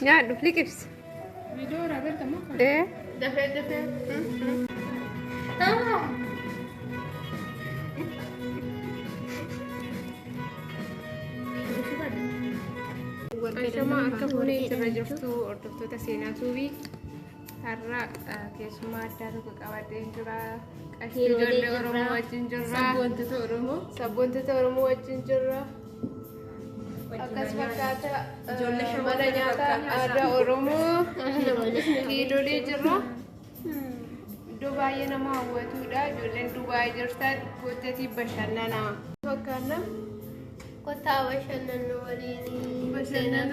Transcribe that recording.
Nyaadhu liqibsi. Viidiyoo waraabee moo? Ee. Dafee dafee. Ashamaa akka fuunee irra jirtu hordoftoota seenaa tuubii har'a keessummaa addaa tokko qabadhee jira. Qashtii ijoollee Oromoo wajjin jirra. Sabboontota Oromoo. Sabboontota Oromoo wajjin jirra. Akkas fakkaata Ijoollee mana shamarran nyaataa fakkaata. aadaa Oromoo kiilolee jirra. Iddoo baay'ee nama hawwatudha. Ijoolleen Dubaay jirtan koottatii bashannanaa. Fakkaanna Kottaa bashannannu waliin. bashannana.